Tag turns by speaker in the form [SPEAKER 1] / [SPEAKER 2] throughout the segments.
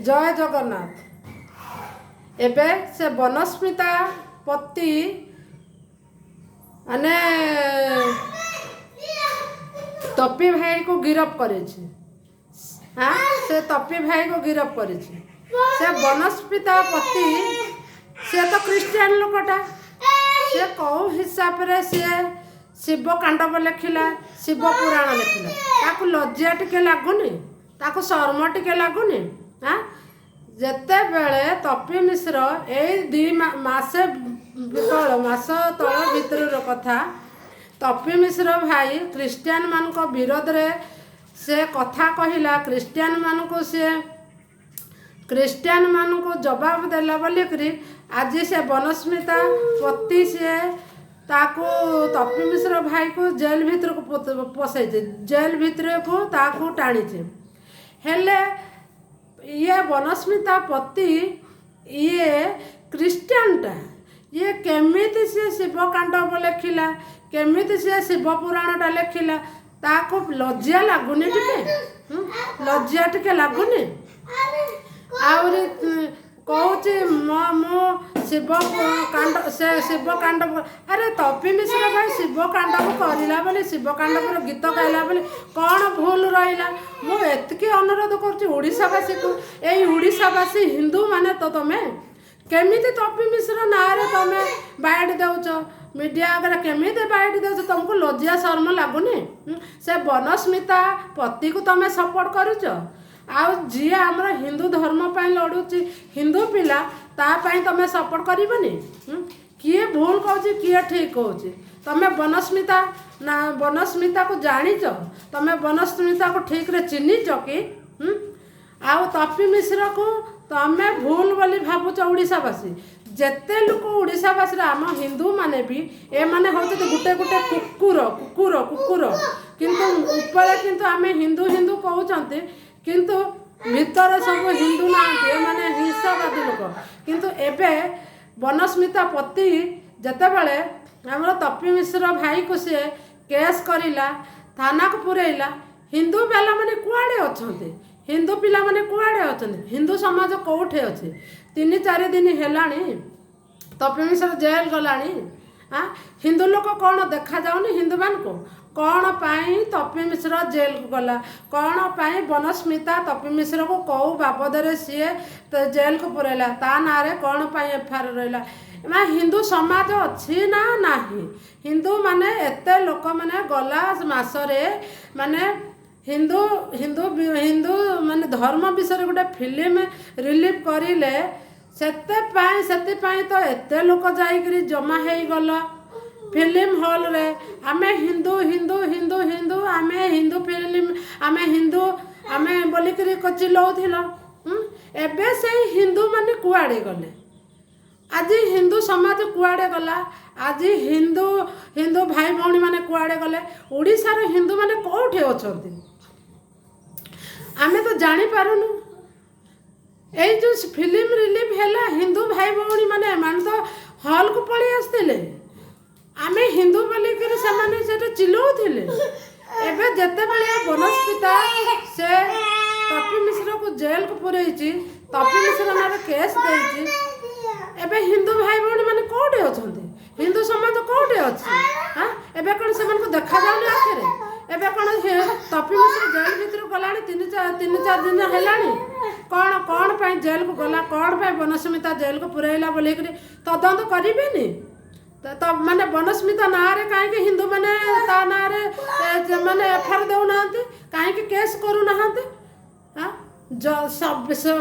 [SPEAKER 1] ଜୟ ଜଗନ୍ନାଥ। ଏବେ ସେ ବନସ୍ମିତା ପତି ମାନେ ତପି ଭାଇକୁ ଗିରଫ କରିଛି। ହଁ, ସେ ତପି ଭାଇକୁ ଗିରଫ କରିଛି। ସେ ବନସ୍ମିତା ପତି, ସେ ତ ଖ୍ରୀଷ୍ଟିଆନ ଲୋକଟା। ସେ କେଉଁ ହିସାବରେ ସିଏ ଶିବ କାଣ୍ଡବ ଲେଖିଲା, ଶିବ ପୁରାଣ ଲେଖିଲା? ତାକୁ ଲଜ୍ଜା ଟିକେ ଲାଗୁନି? ତାକୁ ଶର୍ମ ଟିକେ ଲାଗୁନି? ଆଁ ଯେତେବେଳେ ତପି ମିଶ୍ର ଏଇ 2 ମାସେ ତଳ, ମାସ ତଳ ଭିତରର କଥା, ତପି ମିଶ୍ର ଭାଇ ଖ୍ରୀଷ୍ଟିଆନ ମାନଙ୍କ ବିରୋଧରେ ସେ କଥା କହିଲା, ଖ୍ରୀଷ୍ଟିଆନ ମାନଙ୍କୁ ସିଏ ଖ୍ରୀଷ୍ଟିଆନ ମାନଙ୍କୁ ଜବାବ ଦେଲା ବୋଲିକିରି ଆଜି ସେ ବନସ୍ମିତା ପତି ସିଏ ତାକୁ ତପି ମିଶ୍ର ଭାଇକୁ ଜେଲ ଭିତରକୁ ପଶେଇଛି, ଜେଲ ଭିତରକୁ ତାକୁ ଟାଣିଛି। ହେଲେ ଇଏ ବନସ୍ମିତା ପତି, ଇଏ ଖ୍ରୀଷ୍ଟିଆନଟା, ଇଏ କେମିତି ସିଏ ଶିବକାଣ୍ଡବ ଲେଖିଲା? କେମିତି ସିଏ ଶିବ ପୁରାଣଟା ଲେଖିଲା? ତାକୁ ଲଜ୍ଜା ଲାଗୁନି ଟିକେ? ଲଜ୍ଜା ଟିକେ ଲାଗୁନି? ଆହୁରି କହୁଛି ମୁଁ ଶିବ କାଣ୍ଡ, ସେ ଶିବ କାଣ୍ଡ। ଆରେ ତପି ମିଶ୍ର ଭାଇ ଶିବ କାଣ୍ଡବ କରିଲା ବୋଲି, ଶିବ କାଣ୍ଡବର ଗୀତ ଗାଇଲା ବୋଲି କ'ଣ ଭୁଲ ରହିଲା? ମୁଁ ଏତିକି ଅନୁରୋଧ କରୁଛି ଓଡ଼ିଶାବାସୀକୁ, ଏଇ ଓଡ଼ିଶାବାସୀ ହିନ୍ଦୁମାନେ ତ ତମେ କେମିତି ତପି ମିଶ୍ର ନାଁରେ ତମେ ବାଇଟ୍ ଦେଉଛ? ମିଡ଼ିଆ ଆଗରେ କେମିତି ବାଇଟ୍ ଦେଉଛ? ତମକୁ ଲଜ୍ଜା ଶର୍ମ ଲାଗୁନି? ସେ ବନସ୍ମିତା ପତିକୁ ତମେ ସପୋର୍ଟ କରୁଛ, ଆଉ ଯିଏ ଆମର ହିନ୍ଦୁ ଧର୍ମ ପାଇଁ ଲଢ଼ୁଛି, ହିନ୍ଦୁ ପିଲା, ତା ପାଇଁ ତମେ ସପୋର୍ଟ କରିବନି? କିଏ ଭୁଲ କହୁଛି, କିଏ ଠିକ୍ କହୁଛି? ତମେ ବନସ୍ମିତା ନା ବନସ୍ମିତାକୁ ଜାଣିଛ? ତମେ ବନସ୍ମିତାକୁ ଠିକରେ ଚିହ୍ନିଛ କି? ଆଉ ତପି ମିଶ୍ରକୁ ତମେ ଭୁଲ ବୋଲି ଭାବୁଛ। ଓଡ଼ିଶାବାସୀ, ଯେତେ ଲୋକ ଓଡ଼ିଶାବାସୀର, ଆମ ହିନ୍ଦୁମାନେ ବି ଏମାନେ ହେଉଛନ୍ତି ଗୋଟେ ଗୋଟେ କୁକୁର, କୁକୁର, କୁକୁର। କିନ୍ତୁ ଉପରେ କିନ୍ତୁ ଆମେ ହିନ୍ଦୁ ହିନ୍ଦୁ କହୁଛନ୍ତି, କିନ୍ତୁ ଭିତରେ ସବୁ ହିନ୍ଦୁ ନାହାନ୍ତି, ଏମାନେ ହିଂସାବାଦୀ ଲୋକ। କିନ୍ତୁ ଏବେ ବନସ୍ମିତା ପତି ଯେତେବେଳେ ଆମର ତପି ମିଶ୍ର ଭାଇକୁ ସିଏ କେସ୍ କରିଲା, ଥାନାକୁ ପୁରେଇଲା, ହିନ୍ଦୁ ପିଲାମାନେ କୁଆଡ଼େ ଅଛନ୍ତି? ହିନ୍ଦୁ ପିଲାମାନେ କୁଆଡ଼େ ଅଛନ୍ତି? ହିନ୍ଦୁ ସମାଜ କେଉଁଠି ଅଛି? 3-4 ଦିନ ହେଲାଣି ତପି ମିଶ୍ର ଜେଲ୍ ଗଲାଣି। ଆଁ ହିନ୍ଦୁ ଲୋକ କ'ଣ ଦେଖାଯାଉନି ହିନ୍ଦୁମାନଙ୍କୁ? କ'ଣ ପାଇଁ ତପି ମିଶ୍ର ଜେଲକୁ ଗଲା? କ'ଣ ପାଇଁ ବନସ୍ମିତା ତପି ମିଶ୍ରକୁ କେଉଁ ବାବଦରେ ସିଏ ଜେଲକୁ ପୁରେଇଲା? ତା ନାଁରେ କ'ଣ ପାଇଁ ଏଫଆଇଆର ରହିଲା? ମା ହିନ୍ଦୁ ସମାଜ ଅଛି ନା ନାହିଁ? ହିନ୍ଦୁମାନେ ଏତେ ଲୋକମାନେ ଗଲା ମାସରେ ମାନେ ହିନ୍ଦୁ ହିନ୍ଦୁ ହିନ୍ଦୁ ମାନେ ଧର୍ମ ବିଷୟରେ ଗୋଟେ ଫିଲ୍ମ ରିଲିଜ୍ କରିଲେ, ସେଥିପାଇଁ ତ ଏତେ ଲୋକ ଯାଇକିରି ଜମା ହେଇଗଲା ଫିଲ୍ମ ହଲ୍ରେ। ଆମେ ହିନ୍ଦୁ, ହିନ୍ଦୁ, ହିନ୍ଦୁ, ହିନ୍ଦୁ, ଆମେ ହିନ୍ଦୁ ଫିଲ୍ମ, ଆମେ ହିନ୍ଦୁ, ଆମେ ବୋଲିକିରି ଚିଲଉଥିଲ। ଏବେ ସେଇ ହିନ୍ଦୁମାନେ କୁଆଡ଼େ ଗଲେ? ଆଜି ହିନ୍ଦୁ ସମାଜ କୁଆଡ଼େ ଗଲା? ଆଜି ହିନ୍ଦୁ ହିନ୍ଦୁ ଭାଇ ଭଉଣୀମାନେ କୁଆଡ଼େ ଗଲେ? ଓଡ଼ିଶାର ହିନ୍ଦୁମାନେ କେଉଁଠି ଅଛନ୍ତି, ଆମେ ତ ଜାଣିପାରୁନୁ। ଏଇ ଯେଉଁ ଫିଲ୍ମ ରିଲିଜ୍ ହେଲା, ହିନ୍ଦୁ ଭାଇ ଭଉଣୀମାନେ ଏମାନେ ତ ହଲ୍କୁ ପଳେଇ ଆସିଥିଲେ। ଆମେ ହିନ୍ଦୁ ବୋଲିକିରି ସେମାନେ ସେଟା ଚିଲଉଥିଲେ। ଏବେ ଯେତେବେଳେ ବନସ୍ମିତା ସେ ତପି ମିଶ୍ରକୁ ଜେଲକୁ ପୁରେଇଛି, ତପି ମିଶ୍ର ନାଁରେ କେସ୍ ଦେଇଛି, ଏବେ ହିନ୍ଦୁ ଭାଇ ଭଉଣୀ ମାନେ କୋଉଠି ଅଛନ୍ତି? ହିନ୍ଦୁ ସମାଜ କୋଉଠି ଅଛି? ହାଁ ଏବେ କ'ଣ ସେମାନଙ୍କୁ ଦେଖାଯାଉନି ଆଖିରେ? ଏବେ କ'ଣ ତପି ମିଶ୍ର ଜେଲ ଭିତରକୁ ଗଲାଣି, 3-4 ଦିନ ହେଲାଣି, କ'ଣ କ'ଣ ପାଇଁ ଜେଲକୁ ଗଲା, କ'ଣ ପାଇଁ ବନସ୍ମିତା ଜେଲକୁ ପୁରେଇଲା ବୋଲିକିରି ତଦନ୍ତ କରିବେନି ତ? ମାନେ ବନସ୍ମିତା ନାଁରେ କାହିଁକି ହିନ୍ଦୁମାନେ ତା ନାଁରେ ମାନେ ଏଫଆଇଆର ଦେଉନାହାନ୍ତି? କାହିଁକି କେସ୍ କରୁନାହାନ୍ତି?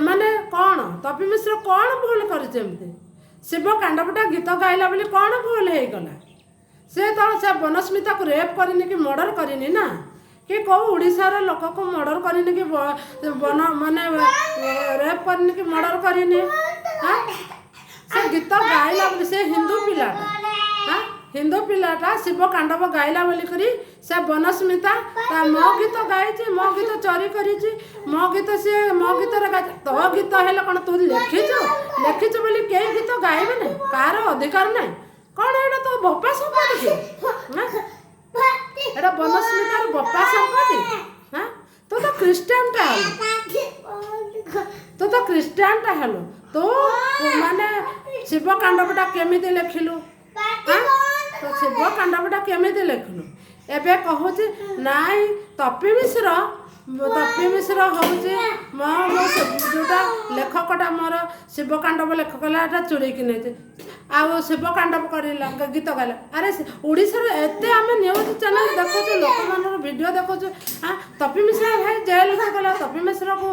[SPEAKER 1] ମାନେ କ'ଣ ତପି ମିଶ୍ର କ'ଣ ଭୁଲ କରିଛି ଏମିତି? ଶିବ କାଣ୍ଡବଟା ଗୀତ ଗାଇଲା ବୋଲି କ'ଣ ଭୁଲ ହେଇଗଲା? ସେ ତ ସେ ବନସ୍ମିତାକୁ ରେପ୍ କରିନି କି ମର୍ଡ଼ର କରିନି ନା, କି କେଉଁ ଓଡ଼ିଶାର ଲୋକକୁ ମର୍ଡ଼ର କରିନି କି ବନ ମାନେ ରେପ୍ କରିନି କି ମର୍ଡ଼ର କରିନି। ହାଁ ସେ ଗୀତ ଗାଇଲା ବୋଲି, ସେ ହିନ୍ଦୁ ପିଲାଟା, ହାଁ ହିନ୍ଦୁ ପିଲାଟା ଶିବ କାଣ୍ଡବ ଗାଇଲା ବୋଲିକରି ସେ ବନସ୍ମିତା ତା ମୋ ଗୀତ ଗାଇଛି, ମୋ ଗୀତ ଚୋରି କରିଛି, ମୋ ଗୀତ ସିଏ ମୋ ଗୀତରେ ଗାଇଛି। ତୋ ଗୀତ ହେଲେ କ'ଣ ତୁ ଲେଖିଛୁ? ଲେଖିଛୁ ବୋଲି କେହି ଗୀତ ଗାଇବେନି? କାହାର ଅଧିକାର ନାହିଁ? କ'ଣ ଏଇଟା ତୋ ବୋପା ସମ୍ପତ୍ତି କି? ଏଇଟା ବନସ୍ମିତାର ବୋପା ସମ୍ପତ୍ତି? ହାଁ ତୁ ତ ଖ୍ରୀଷ୍ଟିଆନଟା ହେଲୁ, ତୁ ତ ଖ୍ରୀଷ୍ଟିଆନଟା ହେଲୁ, ତୁ ମାନେ ଶିବ କାଣ୍ଡବଟା କେମିତି ଲେଖିଲୁ? ତ ଶିବ କାଣ୍ଡବଟା କେମିତି ଲେଖିଲୁ? ଏବେ କହୁଛି ନାଇଁ ତପି ମିଶ୍ର, ତପି ମିଶ୍ର ହେଉଛି ମୋ ଯେଉଁଟା ଲେଖକଟା, ମୋର ଶିବକାଣ୍ଡବ ଲେଖକ ହେଲା, ଏଟା ଚୋରେଇକି ନେଇଛି ଆଉ ଶିବକାଣ୍ଡବ କରିଲା, ଗୀତ ଗାଇଲା। ଆରେ ଓଡ଼ିଶାରେ ଏତେ ଆମେ ନ୍ୟୁଜ୍ ଚ୍ୟାନେଲ୍ ଦେଖୁଛୁ, ଲୋକମାନଙ୍କର ଭିଡ଼ିଓ ଦେଖୁଛୁ। ତପି ମିଶ୍ର ଭାଇ ଜେଲକୁ ଗଲା, ତପି ମିଶ୍ରକୁ,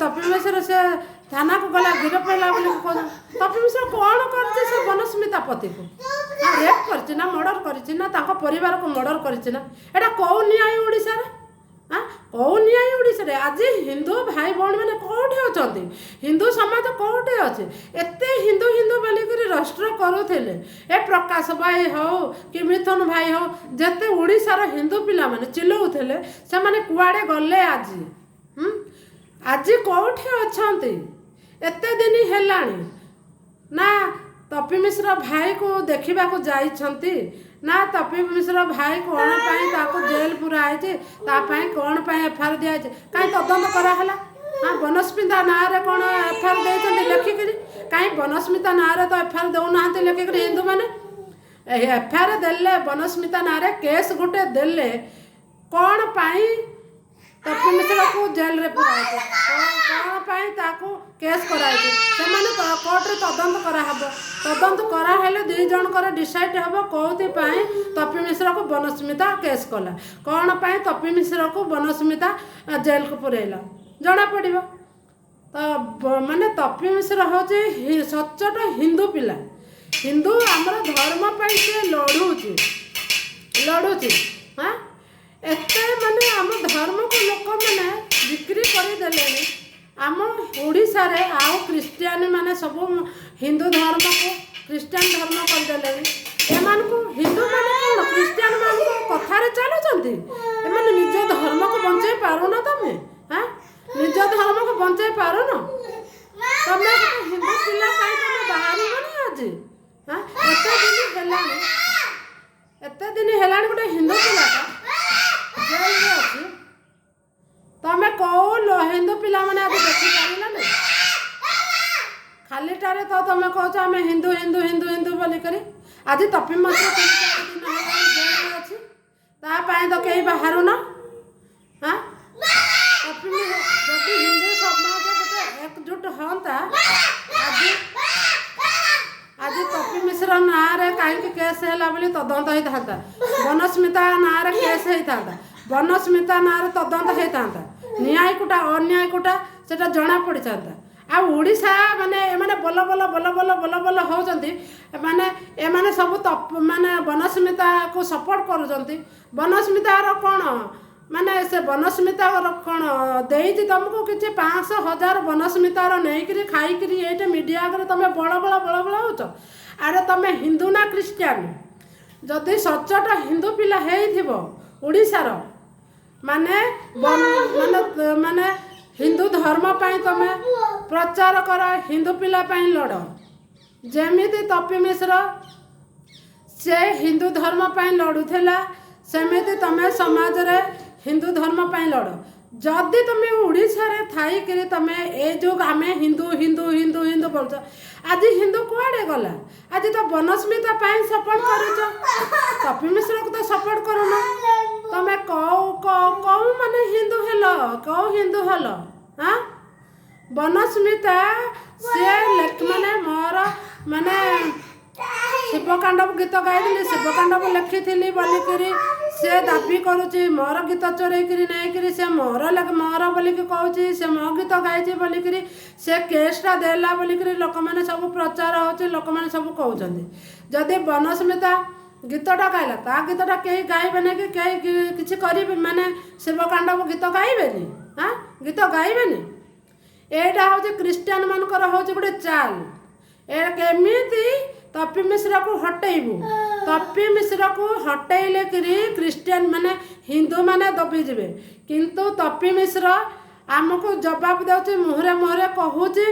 [SPEAKER 1] ତପି ମିଶ୍ର ସେ ଥାନାକୁ ଗଲା, ଗିରଫ ହେଲା ବୋଲି କହୁଛନ୍ତି। ତପି ମିଶ୍ର କ'ଣ କରିଛି ସେ ବନସ୍ମିତା ପତିକୁ? ରେପ୍ କରିଛି ନା ମର୍ଡ଼ର କରିଛି ନା ତାଙ୍କ ପରିବାରକୁ ମର୍ଡ଼ର କରିଛି ନା? ଏଇଟା କେଉଁ ନ୍ୟାୟ ଓଡ଼ିଶାରେ? କେଉଁ ନ୍ୟାୟ ଓଡ଼ିଶାରେ? ଆଜି ହିନ୍ଦୁ ଭାଇ ଭଉଣୀମାନେ କେଉଁଠି ଅଛନ୍ତି? ହିନ୍ଦୁ ସମାଜ କେଉଁଠି ଅଛି? ଏତେ ହିନ୍ଦୁ ହିନ୍ଦୁ ବୋଲିକରି ରାଷ୍ଟ୍ର କରୁଥିଲେ, ଏ ପ୍ରକାଶ ଭାଇ ହଉ କି ମିଥୁନ ଭାଇ ହଉ, ଯେତେ ଓଡ଼ିଶାର ହିନ୍ଦୁ ପିଲାମାନେ ଚିଲଉଥିଲେ, ସେମାନେ କୁଆଡ଼େ ଗଲେ ଆଜି? ଆଜି କେଉଁଠି ଅଛନ୍ତି? ଏତେ ଦିନ ହେଲାଣି, ନା ତପି ମିଶ୍ର ଭାଇକୁ ଦେଖିବାକୁ ଯାଇଛନ୍ତି, ନା ତପି ମିଶ୍ର ଭାଇ କ'ଣ ପାଇଁ ତାକୁ ଜେଲ୍ ପୁରା ହେଇଛି, ତା ପାଇଁ କ'ଣ ପାଇଁ ଏଫଆଇଆର୍ ଦିଆହେଇଛି, କାହିଁ ତଦନ୍ତ କରାହେଲା? ହଁ, ବନସ୍ମିତା ନାଁରେ କ'ଣ ଏଫଆଇଆର୍ ଦେଇଛନ୍ତି ଲେଖିକିରି? କାହିଁ ବନସ୍ମିତା ନାଁରେ ତ ଏଫଆଇଆର୍ ଦେଉନାହାନ୍ତି ଲେଖିକିରି ହିନ୍ଦୁମାନେ। ଏଫଆଇଆର୍ ଦେଲେ, ବନସ୍ମିତା ନାଁରେ କେସ୍ ଗୋଟେ ଦେଲେ, କ'ଣ ପାଇଁ ତପି ମିଶ୍ରକୁ ଜେଲରେ ପୁରାଇଛି, କ'ଣ ପାଇଁ ତାକୁ କେସ୍ କରାହେଇଛି, ସେମାନେ କୋର୍ଟରେ ତଦନ୍ତ କରାହେବ। ତଦନ୍ତ କରାହେଲେ ଦୁଇ ଜଣଙ୍କର ଡିସାଇଡ୍ ହେବ କେଉଁଥିପାଇଁ ତପି ମିଶ୍ରକୁ ବନସ୍ମିତା କେସ୍ କଲା, କ'ଣ ପାଇଁ ତପି ମିଶ୍ରକୁ ବନସ୍ମିତା ଜେଲକୁ ପୁରେଇଲା, ଜଣାପଡ଼ିବ। ତ ମାନେ ତପି ମିଶ୍ର ହେଉଛି ସଚ୍ଚୋଟ ହିନ୍ଦୁ ପିଲା, ହିନ୍ଦୁ ଆମର ଧର୍ମ ପାଇଁ ସିଏ ଲଢ଼ୁଛି, ଲଢ଼ୁଛି। ହଁ, ଏତେ ମାନେ ଆମ ଧର୍ମକୁ ଲୋକମାନେ ବିକ୍ରି କରିଦେଲେଣି। ଆମ ଓଡ଼ିଶାରେ ଆଉ ଖ୍ରୀଷ୍ଟିଆନ ମାନେ ସବୁ ହିନ୍ଦୁ ଧର୍ମକୁ ଖ୍ରୀଷ୍ଟିଆନ ଧର୍ମ କରିଦେଲେଣି। ଏମାନଙ୍କୁ ହିନ୍ଦୁମାନେ କ'ଣ ଖ୍ରୀଷ୍ଟିଆନ ମାନଙ୍କ କଥାରେ ଚାଲୁଛନ୍ତି? ଏମାନେ ନିଜ ଧର୍ମକୁ ବଞ୍ଚେଇ ପାରୁନ ତମେ? ହାଁ, ନିଜ ଧର୍ମକୁ ବଞ୍ଚେଇ ପାରୁନ ତମେ? ଗୋଟେ ହିନ୍ଦୁ ପିଲା ପାଇଁ ତମେ ବାହାରିବନି ଆଜି? ହାଁ, ଏତେ ଦିନ ହେଲାଣି, ଏତେ ଦିନ ହେଲାଣି ଗୋଟେ ହିନ୍ଦୁ ପିଲାଟା ଜେଲରେ ଅଛି, ତମେ କୋଉ ହିନ୍ଦୁ ପିଲାମାନେ ଆଜି ଦେଖିପାରିଲନି? ଖାଲିଟାରେ ତ ତମେ କହୁଛ ଆମେ ହିନ୍ଦୁ ହିନ୍ଦୁ ହିନ୍ଦୁ ହିନ୍ଦୁ ବୋଲିକରି। ଆଜି ତପି ମିଶ୍ର 3-4 ଦିନ ହେଲାଣି ଜେଲରେ ଅଛି, ତା ପାଇଁ ତ କେହି ବାହାରୁନ। ହଁ, ତପି ଯଦି ହିନ୍ଦୁ ସମାଜ ଗୋଟେ ଏକଜୁଟ ହୁଅନ୍ତା, ଆଜି ତପି ମିଶ୍ର ନାଁରେ କାହିଁକି କେସ୍ ହେଲା ବୋଲି ତଦନ୍ତ ହେଇଥାନ୍ତା, ବନସ୍ମିତା ନାଁରେ କେସ୍ ହେଇଥାନ୍ତା, ବନସ୍ମିତା ନାଁରେ ତଦନ୍ତ ହେଇଥାନ୍ତା, ନ୍ୟାୟ କୋଉଟା ଅନ୍ୟାୟ କୋଉଟା ସେଟା ଜଣା ପଡ଼ିଥାନ୍ତା। ଆଉ ଓଡ଼ିଶା ମାନେ ଏମାନେ ball ball ball ball ball ball ହେଉଛନ୍ତି, ମାନେ ଏମାନେ ସବୁ ମାନେ ବନସ୍ମିତାକୁ ସପୋର୍ଟ କରୁଛନ୍ତି। ବନସ୍ମିତାର କ'ଣ ମାନେ ସେ ବନସ୍ମିତାର କ'ଣ ଦେଇଛି ତମକୁ କିଛି? 500 1000 ବନସ୍ମିତାର ନେଇକିରି ଖାଇକିରି ଏଇଠି ମିଡ଼ିଆ ଆଗରେ ତମେ ବଳ ବଳ ବଳ ବଳ ହେଉଛ। ଆରେ ତମେ ହିନ୍ଦୁ ନା ଖ୍ରୀଷ୍ଟିଆନ? ଯଦି ସଚ୍ଚୋଟ ହିନ୍ଦୁ ପିଲା ହେଇଥିବ ଓଡ଼ିଶାର, ମାନେ ମାନେ ମାନେ ହିନ୍ଦୁ ଧର୍ମ ପାଇଁ ତମେ ପ୍ରଚାର କର, ହିନ୍ଦୁ ପିଲା ପାଇଁ ଲଢ଼। ଯେମିତି ତପି ମିଶ୍ର ସେ ହିନ୍ଦୁ ଧର୍ମ ପାଇଁ ଲଢ଼ୁଥିଲା, ସେମିତି ତମେ ସମାଜରେ ହିନ୍ଦୁ ଧର୍ମ ପାଇଁ ଲଢ଼। ଯଦି ତମେ ଓଡ଼ିଶାରେ ଥାଇକିରି ତମେ ଏ ଯେଉଁ ଆମେ ହିନ୍ଦୁ ହିନ୍ଦୁ ହିନ୍ଦୁ ହିନ୍ଦୁ ବୋଲୁଛ, ଆଜି ହିନ୍ଦୁ କୁଆଡ଼େ ଗଲା? ଆଜି ତ ବନସ୍ମିତା ପାଇଁ ସପୋର୍ଟ କରୁଛ, ତପି ମିଶ୍ରକୁ ତ ସପୋର୍ଟ କରୁନ। ତମେ କେଉଁ କେଉଁ ମାନେ ହିନ୍ଦୁ ହେଲ? କେଉଁ ହିନ୍ଦୁ ହେଲ? ହାଁ, ବନସ୍ମିତା ସିଏ ମାନେ ମୋର ମାନେ ଶିବକାଣ୍ଡବ ଗୀତ ଗାଇଥିଲି, ଶିବକାଣ୍ଡବ ଲେଖିଥିଲି ବୋଲିକିରି ସେ ଦାବି କରୁଛି। ମୋର ଗୀତ ଚୋରେଇକିରି ନେଇକିରି ସେ ମୋର ମୋର ବୋଲିକି କହୁଛି, ସେ ମୋ ଗୀତ ଗାଇଛି ବୋଲିକିରି ସେ କେସ୍ଟା ଦେଲା ବୋଲିକିରି ଲୋକମାନେ ସବୁ ପ୍ରଚାର ହେଉଛି, ଲୋକମାନେ ସବୁ କହୁଛନ୍ତି। ଯଦି ବନସ୍ମିତା ଗୀତଟା ଗାଇଲା, ତା ଗୀତଟା କେହି ଗାଇବେନି କି କେହି କିଛି କରିବେ? ମାନେ ଶିବକାଣ୍ଡବ ଗୀତ ଗାଇବେନି? ହାଁ, ଗୀତ ଗାଇବେନି? ଏଇଟା ହେଉଛି ଖ୍ରୀଷ୍ଟିଆନ ମାନଙ୍କର ହେଉଛି ଗୋଟେ ଚାଲ। ଏ କେମିତି ତପି ମିଶ୍ରକୁ ହଟେଇବୁ, ତପି ମିଶ୍ରକୁ ହଟେଇଲେ କିରି ଖ୍ରୀଷ୍ଟିଆନ ମାନେ ହିନ୍ଦୁମାନେ ଦବିଯିବେ। କିନ୍ତୁ ତପି ମିଶ୍ର ଆମକୁ ଜବାବ ଦେଉଛି, ମୁହଁରେ ମୁହଁରେ କହୁଛି,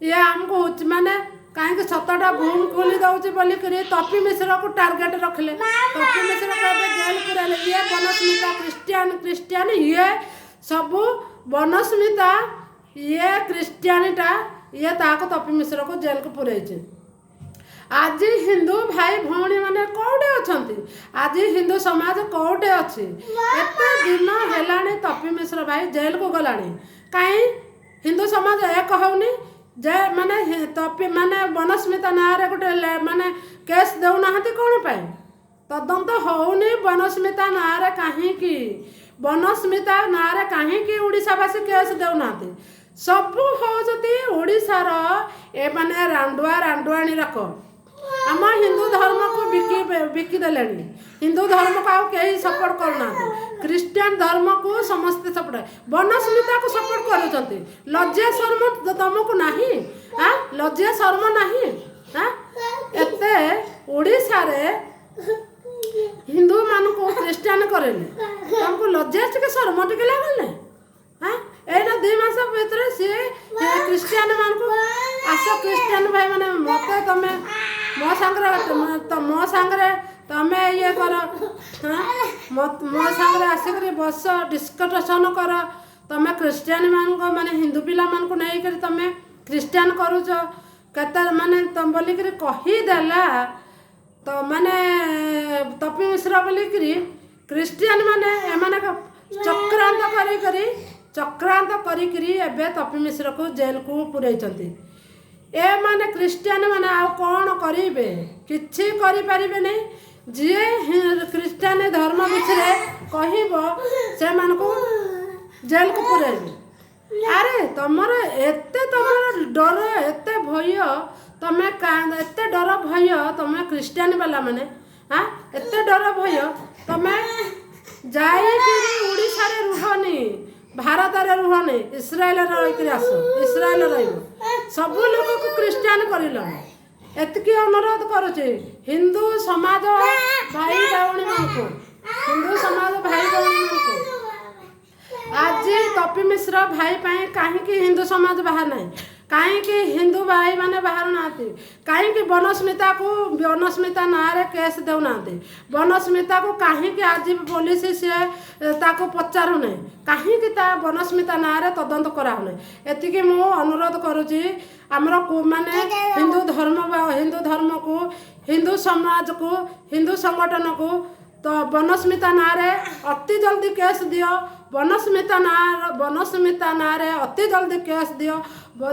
[SPEAKER 1] ଇଏ ଆମକୁ ମାନେ କାହିଁକି ସତଟା ଭୁଲ ଖୋଲି ଦେଉଛି ବୋଲିକିରି ତପି ମିଶ୍ରକୁ ଟାର୍ଗେଟ ରଖିଲେ। ତପି ମିଶ୍ରକୁ ଏବେ ଜେଲ ପୁରାଇଲେ। ଇଏ ବନସ୍ମିତା ଖ୍ରୀଷ୍ଟିଆନ ଖ୍ରୀଷ୍ଟିଆନ ଇଏ ସବୁ ବନସ୍ମିତା ଇଏ ଖ୍ରୀଷ୍ଟିଆନଟା, ଇଏ ତାକୁ ତପି ମିଶ୍ରକୁ ଜେଲକୁ ପୁରେଇଛି। ଆଜି ହିନ୍ଦୁ ଭାଇ ଭଉଣୀମାନେ କୋଉଠି ଅଛନ୍ତି? ଆଜି ହିନ୍ଦୁ ସମାଜ କୋଉଠି ଅଛି? ଏତେ ଦିନ ହେଲାଣି ତପି ମିଶ୍ର ଭାଇ ଜେଲକୁ ଗଲାଣି, କାହିଁ ହିନ୍ଦୁ ସମାଜ ଏକ ହଉନି ଯେ ମାନେ ତପି ମାନେ ବନସ୍ମିତା ନାଁରେ ଗୋଟେ ମାନେ କେସ୍ ଦେଉନାହାନ୍ତି କ'ଣ ପାଇଁ? ତଦନ୍ତ ହଉନି ବନସ୍ମିତା ନାଁରେ କାହିଁକି? ବନସ୍ମିତା ନାଁରେ କାହିଁକି ଓଡ଼ିଶାବାସୀ କେସ୍ ଦେଉନାହାନ୍ତି? ସବୁ ହେଉଛନ୍ତି ଓଡ଼ିଶାର ଏମାନେ ରାଣ୍ଡୁଆ ରାଣ୍ଡୁଆଣୀ ରକ ଆମ ହିନ୍ଦୁ ଧର୍ମକୁ ବିକି ବିକି ଦେଲେଣି। ହିନ୍ଦୁ ଧର୍ମକୁ ଆଉ କେହି ସପୋର୍ଟ କରୁନାହାନ୍ତି, ଖ୍ରୀଷ୍ଟିଆନ ଧର୍ମକୁ ସମସ୍ତେ ସପୋର୍ଟ, ବନସ୍ମିତାକୁ ସପୋର୍ଟ କରୁଛନ୍ତି। ଲଜ୍ଜା ଶର୍ମ ତମକୁ ନାହିଁ? ଆଁ, ଲଜ୍ଜା ଶର୍ମ ନାହିଁ? ଆଁ, ଏତେ ଓଡ଼ିଶାରେ ହିନ୍ଦୁମାନଙ୍କୁ ଖ୍ରୀଷ୍ଟିଆନ କରେଇଲେ, ତମକୁ ଲଜ୍ଜା ଟିକେ ଶର୍ମ ଟିକେ ଲାଗୁନି? ଆଁ, ଏଇନା 2 ମାସ ଭିତରେ ସିଏ ଖ୍ରୀଷ୍ଟିଆନ ମାନଙ୍କୁ, ଆସ ଖ୍ରୀଷ୍ଟିଆନ ଭାଇମାନେ, ମତେ ତମେ ମୋ ସାଙ୍ଗରେ ତ ମୋ ସାଙ୍ଗରେ ତମେ ଇଏ କର, ମୋ ସାଙ୍ଗରେ ଆସିକରି ବସ, ଡିସ୍କସନ୍ କର। ତମେ ଖ୍ରୀଷ୍ଟିଆନ ମାନଙ୍କ ମାନେ ହିନ୍ଦୁ ପିଲାମାନଙ୍କୁ ନେଇକରି ତମେ ଖ୍ରୀଷ୍ଟିଆନ କରୁଛ କେତେ ମାନେ ତମ ବୋଲିକିରି କହିଦେଲା ତ ମାନେ ତପି ମିଶ୍ର ବୋଲିକିରି ଖ୍ରୀଷ୍ଟିଆନ ମାନେ ଏମାନେ ଚକ୍ରାନ୍ତ କରି କରି ଚକ୍ରାନ୍ତ କରିକିରି ଏବେ ତପି ମିଶ୍ରକୁ ଜେଲକୁ ପୁରେଇଛନ୍ତି। ଏମାନେ ଖ୍ରୀଷ୍ଟିଆନ ମାନେ ଆଉ କ'ଣ କରିବେ? କିଛି କରିପାରିବେନି। ଯିଏ ଖ୍ରୀଷ୍ଟିଆନ ଧର୍ମ ବିଷୟରେ କହିବ, ସେମାନଙ୍କୁ ଜେଲକୁ ପୁରେଇବେ। ଆରେ ତମର ଏତେ ତମର ଡର, ଏତେ ଭୟ, ତମେ ଏତେ ଡର ଭୟ ତମେ ଖ୍ରୀଷ୍ଟିଆନ ବାଲା ମାନେ, ଆଁ, ଏତେ ଡର ଭୟ, ତମେ ଯାଇକିରି ଓଡ଼ିଶାରେ ରୁହନି, ଭାରତରେ ରୁହନି, ଇସ୍ରାଏଲରେ ରହିକିରି ଆସ, ଇସ୍ରାଏଲ ରହିବ। ସବୁ ଲୋକକୁ ଖ୍ରୀଷ୍ଟିଆନ କରିଲଣି। ଏତିକି ଅନୁରୋଧ କରୁଛି ହିନ୍ଦୁ ସମାଜ ଭାଇ ଭଉଣୀମାନଙ୍କୁ, ହିନ୍ଦୁ ସମାଜ ଭାଇ ଭଉଣୀମାନଙ୍କୁ। ଆଜି ତପି ମିଶ୍ର ଭାଇ ପାଇଁ କାହିଁକି ହିନ୍ଦୁ ସମାଜ ବାହାର ନାହିଁ? କାହିଁକି ହିନ୍ଦୁ ଭାଇମାନେ ବାହାରୁ ନାହାନ୍ତି? କାହିଁକି ବନସ୍ମିତାକୁ ବନସ୍ମିତା ନାଁରେ କେସ୍ ଦେଉନାହାନ୍ତି? ବନସ୍ମିତାକୁ କାହିଁକି ଆଜି ପୋଲିସ ସିଏ ତାକୁ ପଚାରୁନାହିଁ? କାହିଁକି ତା ବନସ୍ମିତା ନାଁରେ ତଦନ୍ତ କରାହେଉନାହିଁ? ଏତିକି ମୁଁ ଅନୁରୋଧ କରୁଛି ଆମର ମାନେ ହିନ୍ଦୁ ଧର୍ମ ବା ହିନ୍ଦୁ ଧର୍ମକୁ, ହିନ୍ଦୁ ସମାଜକୁ, ହିନ୍ଦୁ ସଂଗଠନକୁ। ତ ବନସ୍ମିତା ନାଁରେ ଅତି ଜଲ୍ଦି କେସ୍ ଦିଅ। ବନସ୍ମିତା ନାଁରେ ଅତି ଜଲ୍ଦି କେସ୍ ଦିଅ।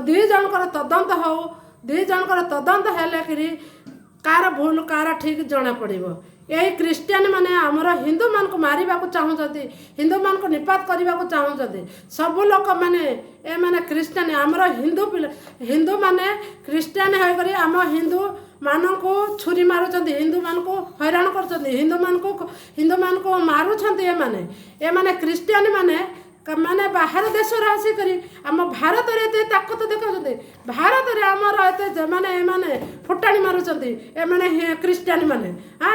[SPEAKER 1] 2 ଜଣଙ୍କର ତଦନ୍ତ ହଉ। 2 ଜଣଙ୍କର ତଦନ୍ତ ହେଲେ କିରି କାହାର ଭୁଲ କାହାର ଠିକ୍ ଜଣା ପଡ଼ିବ। ଏଇ ଖ୍ରୀଷ୍ଟିଆନ ମାନେ ଆମର ହିନ୍ଦୁମାନଙ୍କୁ ମାରିବାକୁ ଚାହୁଁଛନ୍ତି, ହିନ୍ଦୁମାନଙ୍କୁ ନିପାତ କରିବାକୁ ଚାହୁଁଛନ୍ତି। ସବୁ ଲୋକମାନେ ଏମାନେ ଖ୍ରୀଷ୍ଟିଆନ, ଆମର ହିନ୍ଦୁ ପିଲା, ହିନ୍ଦୁମାନେ ଖ୍ରୀଷ୍ଟିଆନ ହୋଇକରି ଆମ ହିନ୍ଦୁମାନଙ୍କୁ ଛୁରୀ ମାରୁଛନ୍ତି, ହିନ୍ଦୁମାନଙ୍କୁ ହଇରାଣ କରୁଛନ୍ତି, ହିନ୍ଦୁମାନଙ୍କୁ ମାରୁଛନ୍ତି ଏମାନେ। ଏମାନେ ଖ୍ରୀଷ୍ଟିଆନ ମାନେ ମାନେ ବାହାର ଦେଶରୁ ଆସିକରି ଆମ ଭାରତରେ ଏତେ ତାକତ ଦେଖାଉଛନ୍ତି। ଭାରତରେ ଆମର ଏତେ ମାନେ ଏମାନେ ଫୁଟାଣି ମାରୁଛନ୍ତି। ଏମାନେ ଖ୍ରୀଷ୍ଟିଆନ ମାନେ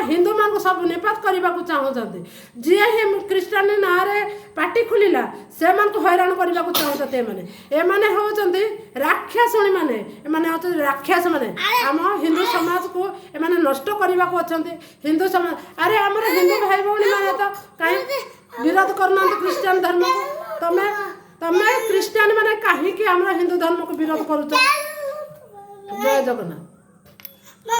[SPEAKER 1] ହିନ୍ଦୁମାନଙ୍କୁ ସବୁ ନିପାତ କରିବାକୁ ଚାହୁଁଛନ୍ତି। ଯିଏ ହିଁ ଖ୍ରୀଷ୍ଟିଆନ ନାଁରେ ପାଟି ଖୋଲିଲା, ସେମାନଙ୍କୁ ହଇରାଣ କରିବାକୁ ଚାହୁଁଛନ୍ତି ଏମାନେ। ଏମାନେ ହେଉଛନ୍ତି ରାକ୍ଷସଣୀ ମାନେ, ଏମାନେ ହେଉଛନ୍ତି ରାକ୍ଷସ ମାନେ। ଆମ ହିନ୍ଦୁ ସମାଜକୁ ଏମାନେ ନଷ୍ଟ କରିବାକୁ ଅଛନ୍ତି ହିନ୍ଦୁ ସମାଜ। ଆରେ ଆମର ହିନ୍ଦୁ ଭାଇ ଭଉଣୀ ମାନେ ତ କାହିଁ ବିରୋଧ କରୁନାହାନ୍ତି ଖ୍ରୀଷ୍ଟିଆନ ଧର୍ମକୁ? ତମେ ତମେ ଖ୍ରୀଷ୍ଟିଆନ ମାନେ କାହିଁକି ଆମର ହିନ୍ଦୁ ଧର୍ମକୁ ବିରୋଧ କରୁଛ? ଜୟ ଜଗନ୍ନାଥ।